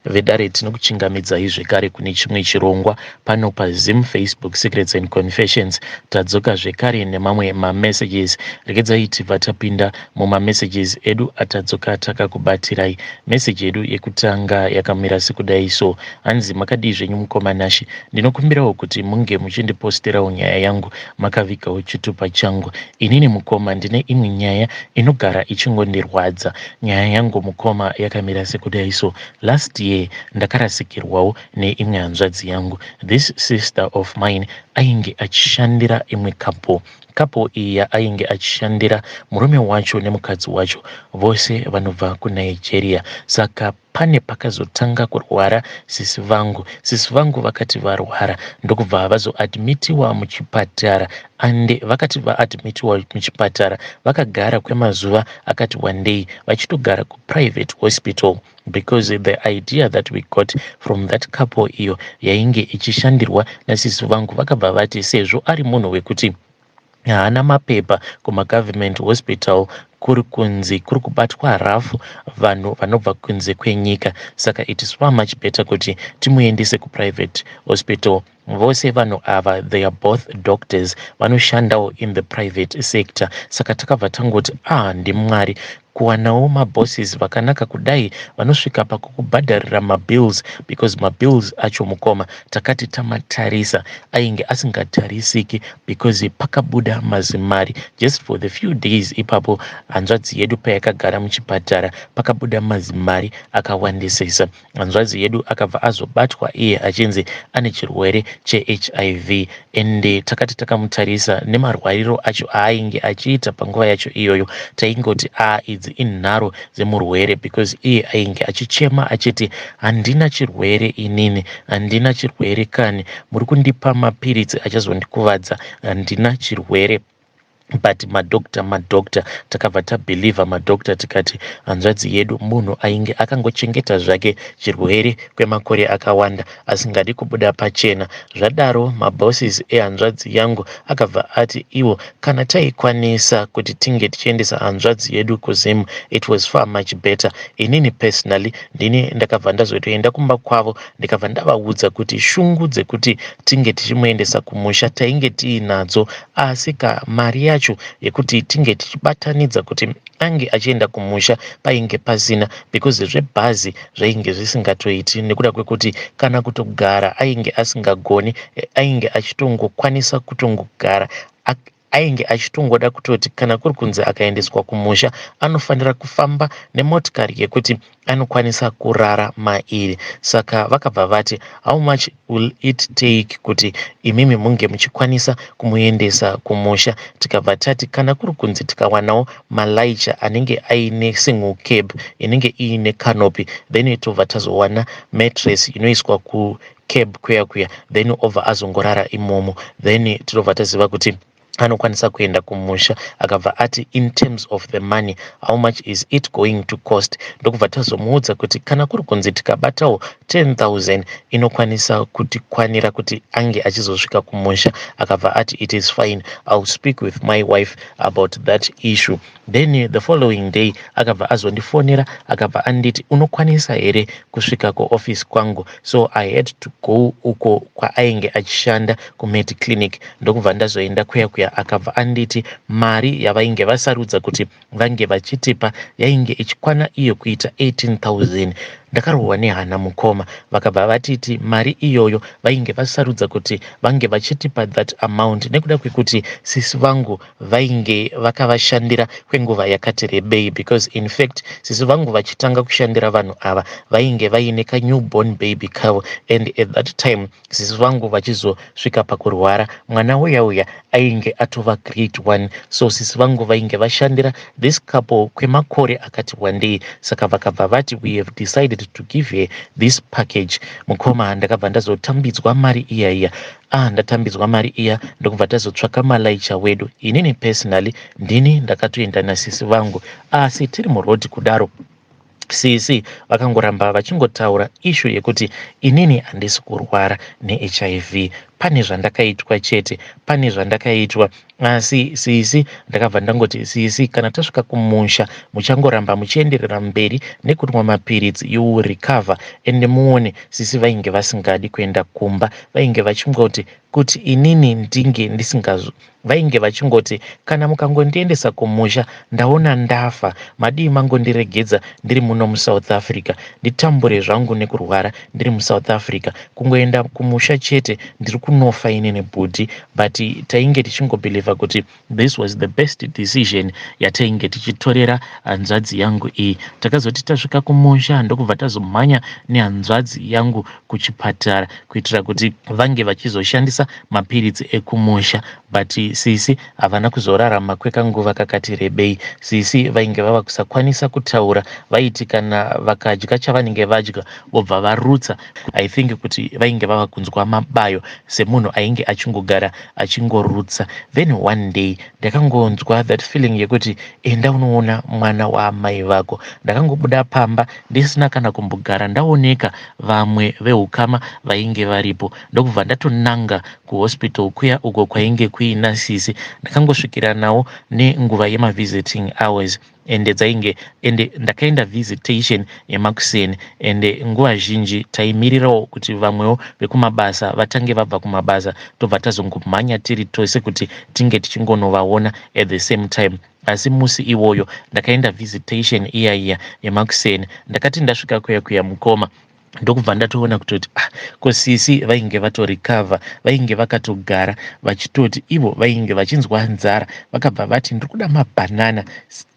Vedare, tinokuchingamidzai zvekare kune chimwe chirongwa pano paZim Facebook Secrets and Confessions. Tadzoka zvekare nemamwe mamessages. Regedzai tibva tapinda mumamessages edu atadzoka takakubatirai. Meseji yedu yekutanga yakamira sekudai so. Hanzi, "Makadii zvenyu mukoma Nashi? Ndinokumbirawo kuti munge muchindiposterawo nyaya yangu makavigawo chitupa changu. Inini mukoma, ndine imwe nyaya inogara ichingondirwadza. Nyaya yangu mukoma yakamira sekudai so. Last year ndakarasikirwawo neimwe hanzvadzi yangu. This sister of mine ainge achishandira imwe couple. Couple iyi yaainge achishandira, murume wacho nemukadzi wacho vose vanobva kuNigeria. Saka pane pakazotanga kurwara sisi vangu. Sisi vangu vakati varwara, ndokubva vazoadmitiwa muchipatara. Ande vakati vaadmitiwa muchipatara, vakagara kwemazuva akati wandei vachitogara kuprivate hospital, because the idea that we got from that couple iyo yainge ichishandirwa nasisi vangu, vakabva vati sezvo ari munhu wekuti haana mapepa, kumagovernment hospital kuri kunzi kuri kubatwa rafu vanhu vanobva kunze kwenyika, saka it is far much better kuti timuendese kuprivate hospital. Vose vanhu ava, they are both doctors, vanoshandawo in the private sector. Saka takabva tangoti, 'Ah, ndiMwari kuwanawo mabosses vakanaka kudai, vanosvika pakukubhadharira mabills,' because mabills acho mukoma, takati tamatarisa, ainge asingatarisiki, because pakabuda mazimari just for the few days ipapo hanzvadzi yedu payakagara muchipatara. Pakabuda mazimari akawandisisa. Hanzvadzi yedu akabva azobatwa iye achinzi ane chirwere cheHIV. Ende takati takamutarisa nemarwariro acho aainge achiita panguva yacho iyoyo, taingoti, 'A, idzi inharo dzemurwere,' because iye ainge achichema achiti, 'Handina chirwere inini, handina chirwere kani. Muri kundipa mapiritsi achazondikuvadza. Handina chirwere.' But madoctor, madoctor, takabva tabhelievha madoctor, tikati hanzvadzi yedu munhu ainge akangochengeta zvake chirwere kwemakore akawanda, asingadi kubuda pachena. Zvadaro, mabosses ehanzvadzi yangu akabva ati iwo kana taikwanisa kuti tinge tichiendesa hanzvadzi yedu kuZim, it was far much better. Inini personally, ndini ndakabva ndazotoenda kumba kwavo, ndikabva ndavaudza kuti shungu dzekuti tinge tichimuendesa kumusha tainge tiinadzo, asi ka mari yacho yekuti tinge tichibatanidza kuti ange achienda kumusha painge pasina, because zvebhazi zvainge zvisingatoiti, nekuda kwekuti kana kutogara ainge asingagoni. Ainge achitongokwanisa kutongogara, ainge achitongoda kutoti kana kuri kunzi akaendeswa kumusha, anofanira kufamba nemotikari yekuti anokwanisa kurara mairi. Saka vakabva vati, 'How much will it take kuti imimi munge muchikwanisa kumuendesa kumusha?' Tikabva tati kana kuri kunzi tikawanawo malaicha anenge aine single cab inenge iine canopy, then tobva tazowana mattress inoiswa kucab kuya kuya, then obva azongorara imomo, then tinobva taziva kuti anokwanisa kuenda kumusha. Akabva ati, 'In terms of the money, how much is it going to cost?' Ndokubva tazomuudza kuti kana kuri kunzi tikabatawo 10,000, inokwanisa kutikwanira kuti ange achizosvika kumusha. Akabva ati, 'It is fine, I will speak with my wife about that issue.' Then the following day akabva azondifonera, akabva anditi, 'Unokwanisa here kusvika kuoffice kwangu?' So I had to go uko kwaainge achishanda, kuMediclinic. Ndokubva ndazoenda kuya kuya. Akabva anditi mari yavainge vasarudza kuti vange vachitipa yainge ichikwana iyo kuita 18,000. Ndakarohwa nehana mukoma. Vakabva vatiti mari iyoyo vainge vasarudza kuti vange vachitipa that amount nekuda kwekuti sisi vangu vainge vakavashandira kwenguva yakati rebei, because in fact sisi vangu vachitanga kushandira vanhu ava vainge vaine kanewborn baby kavo. And at that time sisi vangu vachizosvika pakurwara, mwana uya uya ainge atova grade 1. So sisi vangu vainge vashandira this couple kwemakore akati wandei. Saka vakabva vati, 'We have decided to give her this package.' Mukoma, ndakabva ndazotambidzwa mari iya iya. Ah, ndatambidzwa mari iya, ndokubva tazotsvaka malaicha wedu. Inini personally, ndini ndakatoenda nasisi vangu. Asi tiri murodhi kudaro, sisi vakangoramba vachingotaura issue yekuti, 'Inini handisi kurwara neHIV.' Pane zvandakaitwa chete, pane zvandakaitwa. Asi sisi, ndakabva ndangoti sisi, kana tasvika kumusha muchangoramba muchienderera mberi nekunwa mapiritsi, you will recover. Ende muone, sisi vainge vasingadi kuenda kumba, vainge vachingoti kuti inini ndinge ndisingazvo vainge vachingoti kana mukangondiendesa kumusha ndaona ndafa, madii mangondiregedza ndiri muno muSouth Africa nditambure zvangu nekurwara ndiri muSouth Africa. Kungoenda kumusha chete ndiri kunofa inini bhudhi. But tainge tichingobhilivha kuti this was the best decision yatainge tichitorera hanzvadzi yangu iyi. Takazoti tasvika kumusha ndokubva tazomhanya nehanzvadzi yangu kuchipatara kuitira kuti vange vachizoshandisa mapiritsi ekumusha, but sisi havana kuzorarama kwekanguva kakati rebei. Sisi vainge vava kusakwanisa kutaura, vaiti kana vakadya chavanenge vadya vobva varutsa. I think kuti vainge vava kunzwa mabayo semunhu ainge achingogara achingorutsa. Then one day ndakangonzwa that feeling yekuti enda unoona mwana waamai vako. Ndakangobuda pamba ndisina kana kumbogara ndaoneka vamwe veukama vainge varipo, ndokubva ndatonanga kuhospital kuya uko kwainge kuina sisi. Ndakangosvikira nawo nenguva yemavisiting hours, ende dzainge ende ndakaenda visitation yemakuseni, ende nguva zhinji taimirirawo kuti vamwewo vekumabasa vatange vabva kumabasa, tobva tazongomhanya tiri tose kuti tinge tichingonovaona at the same time. Asi musi iwoyo ndakaenda visitation iya iya yemakuseni. Ndakati ndasvika kuya kuya, mukoma, ndokubva ndatoona kutoti ah, ko sisi vainge vatorikavha, vainge vakatogara vachitoti ivo vainge vachinzwa nzara. Vakabva vati, "Ndiri kuda mabhanana,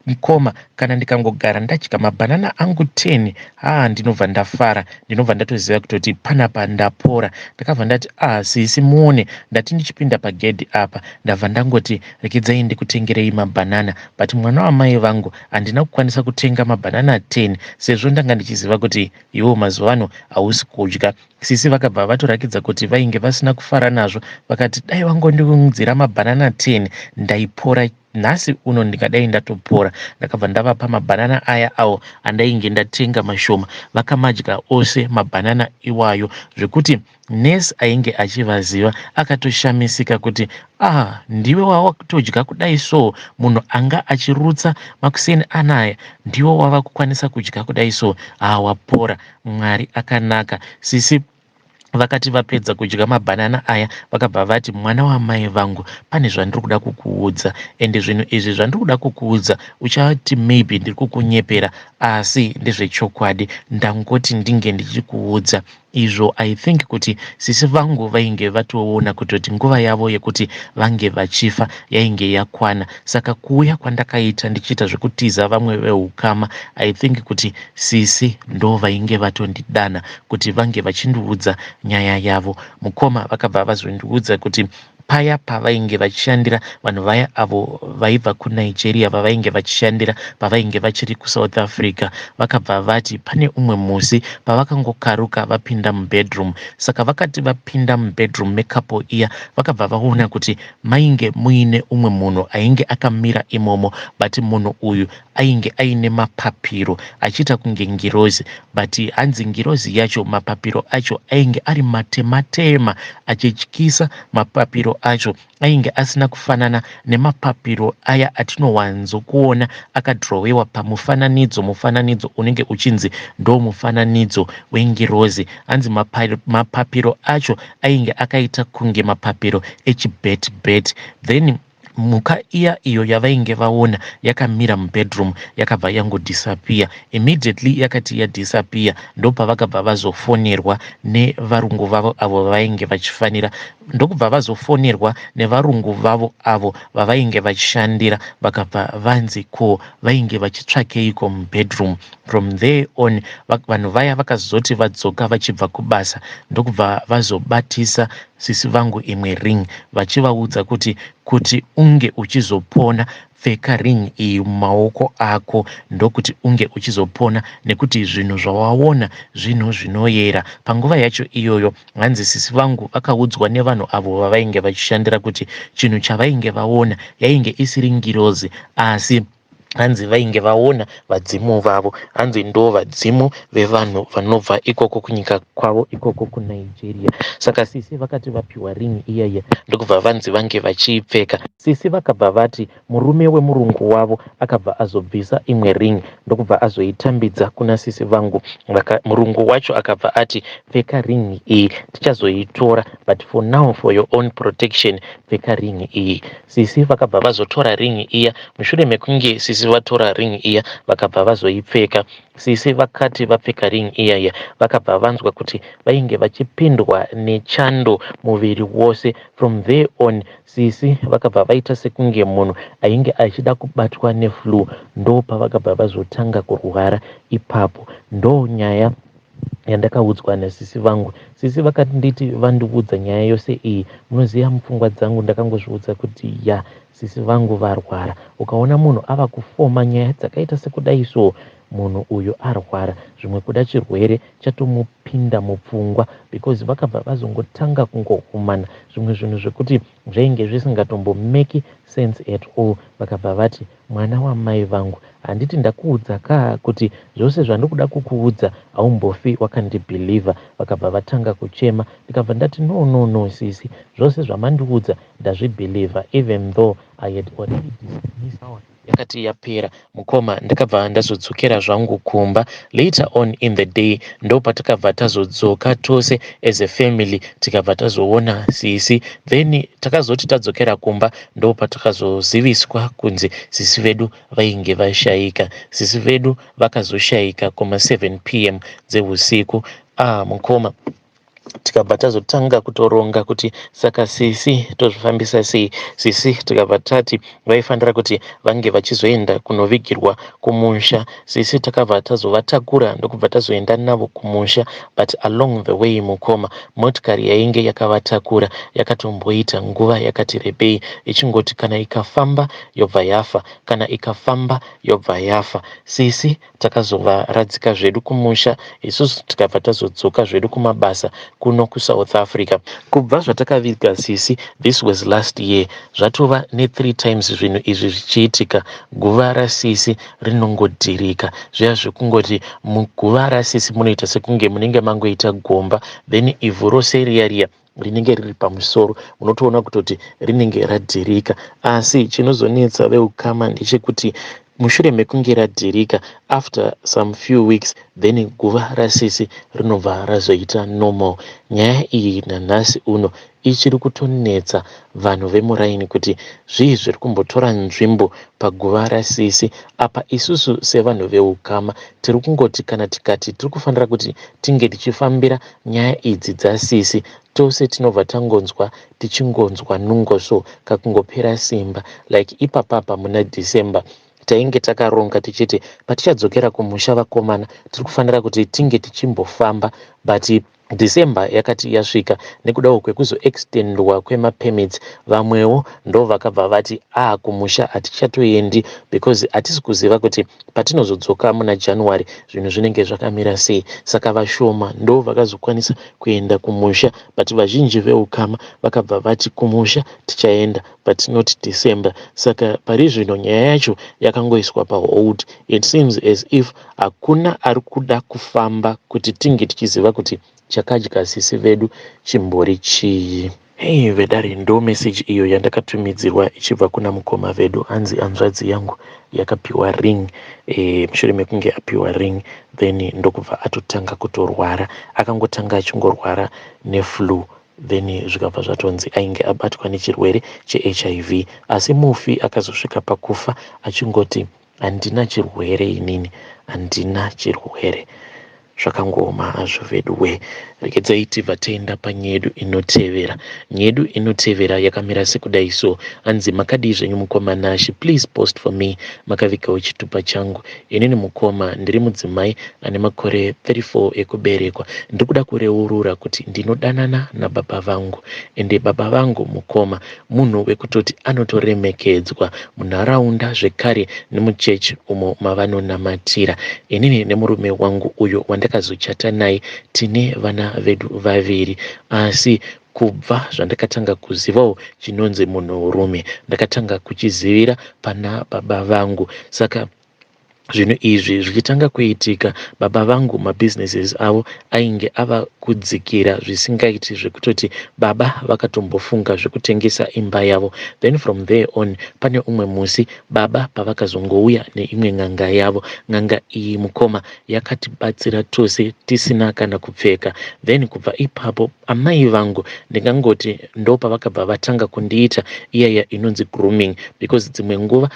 mukoma. Kana ndikangogara ndadya mabhanana angu 10, haa, ndinobva ndafara, ndinobva ndatoziva kutoti panapa ndapora." Ndakabva ndati, "Ah, sisi, muone, ndati ndichipinda pagedhi apa ndabva ndangoti rekedzai ndikutengerei mabhanana, but mwana wamai vangu, handina kukwanisa kutenga mabhanana 10 sezvo ndanga ndichiziva kuti iwo mazuva ano hausi kudya." Sisi vakabva vatorakidza kuti vainge vasina kufara nazvo. Vakati, "Dai vangondiunzira mabhanana 10 ndaipora nhasi uno, ndingadai ndatopora." Ndakabva ndavapa mabhanana aya awo andainge ndatenga mashoma. Vakamadya ose mabhanana iwayo, zvekuti nesi ainge achivaziva akatoshamisika kuti, "Ah, ndiwe wawatodya kudai so? Munhu anga achirutsa makuseni anaya, ndiwe wava kukwanisa kudya kudai so? Ha, wapora, Mwari akanaka." Sisi vakati vapedza kudya mabhanana aya, vakabva vati, "Mwana wamai vangu, pane zvandiri kuda kukuudza, ende zvinhu izvi zvandiri kuda kukuudza uchati maybe ndiri kukunyepera, asi ndezvechokwadi. Ndangoti ndinge ndichikuudza izvo." I think kuti sisi vangu vainge vatoona kutoti nguva yavo yekuti vange vachifa yainge yakwana. Saka kuuya kwandakaita ndichiita zvekutiza vamwe veukama, I think kuti sisi ndo vainge vatondidana kuti vange vachindiudza nyaya yavo. Mukoma, vakabva vazondiudza kuti paya pavainge vachishandira vanhu vaya avo vaibva kuNigeria, vavainge vachishandira pavainge vachiri kuSouth Africa, vakabva vati pane umwe musi pavakangokaruka vapinda mubedroom. Saka vakati vapinda mubedroom mecouple iya, vakabva vaona kuti mainge muine umwe munhu ainge akamira imomo, but munhu uyu ainge aine mapapiro achiita kunge ngirozi, but hanzi ngirozi yacho mapapiro acho ainge ari matematema achityisa. Mapapiro acho ainge asina kufanana nemapapiro aya atinowanzokuona akadhirowewa pamufananidzo, mufananidzo unenge uchinzi ndo mufananidzo wengirozi. Hanzi mapapiro acho ainge akaita kunge mapapiro echibet. Then mhuka iya iyo yavainge vaona yakamira mubedroom yakabva yangodisappear immediately. Yakati yadisappear, ndopavakabva vazofonerwa nevarungu vavo avo vavainge vachifanira, ndokubva vazofonerwa nevarungu vavo avo vavainge vachishandira. Vakabva vanzi, "Ko vainge vachitsvakeiko mubedroom?" From there on, vanhu vaya vakazoti vadzoka vachibva kubasa, ndokubva vazobatisa sisi vangu imwe ring, vachivaudza kuti unge uchizopona, pfeka ring iyi mumaoko ako, ndokuti unge uchizopona, nekuti zvinhu zvawaona zvinhu zvinoyera. Panguva yacho iyoyo, hanzi sisi vangu vakaudzwa nevanhu avo vavainge vachishandira kuti chinhu chavainge vaona yainge isiri ngirozi, asi Hanzi vainge vaona vadzimu vavo, hanzi ndo vadzimu vevanhu vanobva ikoko kunyika kwavo ikoko kuNigeria. Saka sisi vakati vapiwa ring iya iya, ndokubva vanzi vange vachiipfeka. Sisi vakabva vati murume wemurungu wavo akabva azobvisa imwe ring, ndokubva azoitambidza kuna sisi vangu. Murungu wacho akabva ati, "Pfeka ring iyi, tichazoitora, but for now, for your own protection, pfeka ring iyi." Sisi vakabva vazotora ring iya. Mushure mekunge sisi vatora ring iya, vakabva vazoipfeka. Sisi vakati vapfeka ring iya iya, vakabva vanzwa kuti vainge vachipindwa nechando muviri wose. From there on, sisi vakabva vaita sekunge munhu ainge achida kubatwa neflu. Ndo pavakabva vazotanga kurwara ipapo. Ndo nyaya yandakaudzwa nasisi vangu. Sisi vakati nditi vandiudza nyaya yose iyi, munoziva, mupfungwa dzangu ndakangozviudza kuti, "Ya, sisi vangu varwara." Ukaona munhu ava kufoma nyaya dzakaita sekudai, so munhu uyu arwara, zvimwe kuda chirwere chatomupinda mupfungwa, because vakabva vazongotanga kungohumana zvimwe zvinhu zvekuti zvainge zvisingatombomeki sense at all. Vakabva vati, "Mwana wamai vangu, handiti ndakuudza kaa kuti zvose zvandikuda kukuudza haumbofi wakandibhilivha?" Vakabva vatanga kuchema. Ndikabva ndati, "No, no, no, sisi, zvose zvamandiudza ndazvibhilivha," even though I had already dismissed. Yakati yapera, mukoma, ndakabva ndazodzokera zvangu kumba. Later on in the day, ndo patakabva tazodzoka tose as a family, tikabva tazoona sisi. Then takazoti tadzokera kumba, ndo patakazoziviswa kunzi sisi vedu vainge vashayika. Sisi vedu vakazoshayika kuma7 p.m. dzeusiku. Ah, mukoma, tikabva tazotanga kutoronga kuti saka sisi tozvifambisa sei. Sisi tikabva tati vaifanira kuti vange vachizoenda kunovigirwa kumusha. Sisi takabva tazovatakura, ndokubva tazoenda navo kumusha. But along the way, mukoma, motikari yainge yakavatakura yakatomboita nguva yakati rebei ichingoti kana ikafamba yobva yafa, kana ikafamba yobva yafa. Sisi takazovaradzika zvedu kumusha, isusu tikabva tazodzoka zvedu kumabasa kuno kuSouth Africa. Kubva zvatakaviga sisi, this was last year, zvatova ne3 times zvinhu izvi zvichiitika. Guva rasisi rinongodhirika, zviya zvekungoti muguva rasisi munoita sekunge munenge mangoita gomba, then ivhu rose riya riya rinenge riri pamusoro, unotoona kutoti rinenge radhirika. Asi chinozonetsa veukama ndechekuti mushure mekunge radhirika, after some few weeks, then guva rasisi rinobva razoita normal. Nyaya iyi nanhasi uno ichiri kutonetsa vanhu vemuraini kuti zvii zviri kumbotora nzvimbo paguva rasisi apa. Isusu sevanhu veukama tiri kungoti kana tikati tiri kufanira kuti tinge tichifambira nyaya idzi dzasisi, tose tinobva tangonzwa tichingonzwa nungo, so kakungopera simba. Like ipapapa muna December tainge takaronga tichiti patichadzokera kumusha, vakomana, tiri kufanira kuti tinge tichimbofamba, but December yakati yasvika, nekudawo kwekuzoextendwa kwemapermits, vamwewo ndo vakabva vati, "A, kumusha hatichatoendi because hatisi kuziva kuti patinozodzoka muna January zvinhu zvinenge zvakamira sei." Saka vashoma ndo vakazokwanisa kuenda kumusha, but vazhinji veukama vakabva vati, "Kumusha tichaenda, but not December." Saka pari zvino nyaya yacho yakangoiswa pahold. It seems as if hakuna ari kuda kufamba kuti tinge tichiziva kuti chakadya sisi vedu chimbori chii. Hei vedare, ndo meseji iyo yandakatumidzirwa ichibva kuna mukoma vedu. Hanzi hanzvadzi yangu yakapiwa ring. Mushure mekunge apiwa ring, then ndokubva atotanga kutorwara. Akangotanga achingorwara neflu, then zvikabva zvatonzi ainge abatwa nechirwere cheHIV. Asi mufi akazosvika pakufa achingoti, "Handina chirwere inini, handina chirwere." Zvakangooma hazvo vedu we. Regedzai tibva taenda panyedu inotevera. Nyedu inotevera yakamira sekudai so. Hanzi, "Makadii zvenyu mukoma Nashi? Please post for me, makavigawo chitupa changu. Inini mukoma ndiri mudzimai ane makore 34 ekuberekwa. Ndiri kuda kureurura kuti ndinodanana nababa vangu, ende baba vangu, mukoma, munhu wekutoti anotoremekedzwa munharaunda, zvekare nemuchechi umo mavanonamatira. Inini nemurume wangu uyo wandakazochata naye tine vana vedu vaviri, asi Kubva zvandakatanga kuzivawo chinonzi munhurume, ndakatanga kuchizivira pana baba vangu. Saka zvinhu izvi zvichitanga kuitika, baba vangu mabusinesses avo ainge ava kudzikira zvisingaiti, zvekutoti baba vakatombofunga zvekutengesa imba yavo. Then from there on, pane umwe musi baba pavakazongouya neimwe n'anga yavo. N'anga iyi, mukoma, yakatibatsira tose tisina kana kupfeka. Then kubva ipapo amai vangu, ndingangoti ndopavakabva vatanga kundiita iyaya inonzi grooming, because dzimwe nguva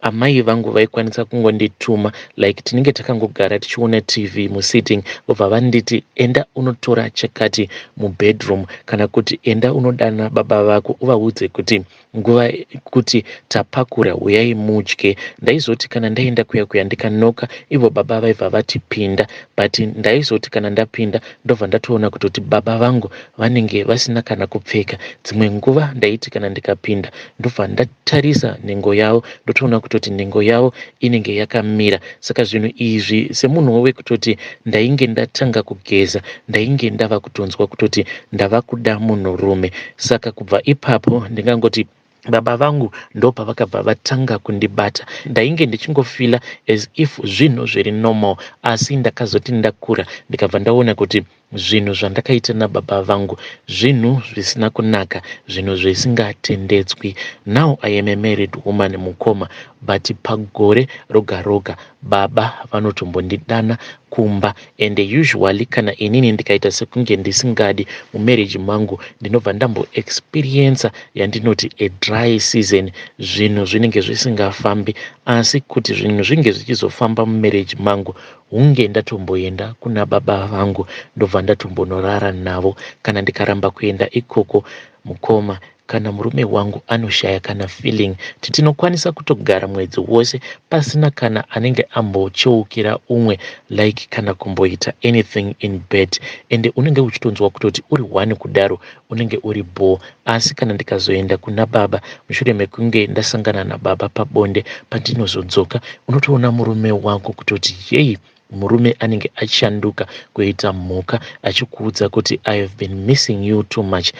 amai vangu vaikwanisa kungondituma, like tinenge takangogara tichiona TV musitting, vobva vanditi, "Enda unotora chakati mubedroom," kana kuti, "Enda unodana baba vako uvaudze kuti nguva kuti tapakura, uyai mudye." Ndaizoti kana ndaenda kuya kuya ndikanoka, ivo baba vaibva vatipinda, but ndaizoti kana ndapinda ndobva ndatoona kutoti baba vangu vanenge vasina kana kupfeka. Dzimwe nguva ndaiti kana ndikapinda ndobva ndatarisa nhengo yavo, ndotoona kutoti nhengo yavo inenge yakamira. Saka zvinhu izvi, semunhuwo wekutoti ndainge ndatanga kugeza, ndainge ndava kutonzwa kutoti ndava kuda munhurume. Saka kubva ipapo ndingangoti baba vangu ndopavakabva vatanga kundibata. Ndainge ndichingofeela as if zvinhu zviri normal, asi ndakazoti ndakura ndikabva ndaona kuti zvinhu zvandakaita nababa vangu zvinhu zvisina kunaka, zvinhu zvisingatendedzwi. Now I am a married woman, mukoma, but pagore roga roga baba vanotombondidana kumba, and usually kana inini ndikaita sekunge ndisingadi, mumarriage mangu ndinobva ndamboexperienca yandinoti a dry season. Zvinhu zvinenge zvisingafambi, asi kuti zvinhu zvinge zvichizofamba mumarriage mangu, hunge ndatomboenda kuna baba vangu, ndobva ndatombonorara navo. Kana ndikaramba kuenda ikoko, mukoma, kana murume wangu anoshaya kana feeling. Tinokwanisa kutogara mwedzi wose pasina kana anenge ambocheukira umwe, like kana kumboita anything in bed, ende unenge uchitonzwa kutoti uri one kudaro unenge uri bore. Asi kana ndikazoenda kuna baba mushure mekunge ndasangana nababa pabonde, pandinozodzoka unotoona murume wako kutoti yei, murume anenge achanduka kuita mhuka, achikuudza kuti, "I have been missing you too much."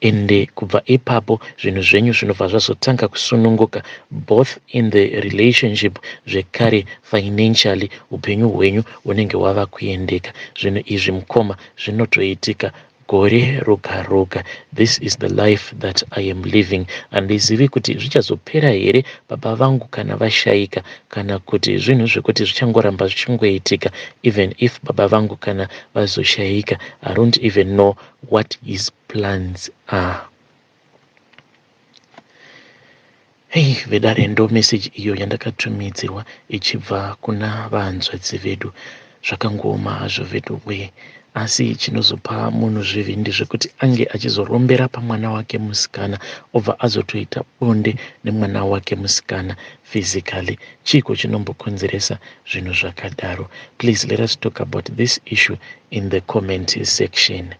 Ende kubva ipapo zvinhu zvenyu zvinobva zvazotanga kusununguka, both in the relationship, zvekare financially upenyu hwenyu hunenge hwava kuendeka. Zvinhu izvi, mukoma, zvinotoitika gore roga roga. This is the life that I am living. Handizivi kuti zvichazopera here baba vangu kana vashayika, kana kuti zvinhu zvekuti zvichangoramba zvichingoitika even if baba vangu kana vazoshayika. I don't even know what his plans are. Hei vedare, ndo meseji iyo yandakatumidzirwa ichibva kuna vahanzvadzi vedu. Zvakangooma hazvo vedu wee, asi chinozopa munhu zvivindi zvekuti ange achizorombera pamwana wake musikana, obva azotoita bonde nemwana wake musikana physically, chiiko chinombokonzeresa zvinhu zvakadaro? Please let us talk about this issue in the comment section.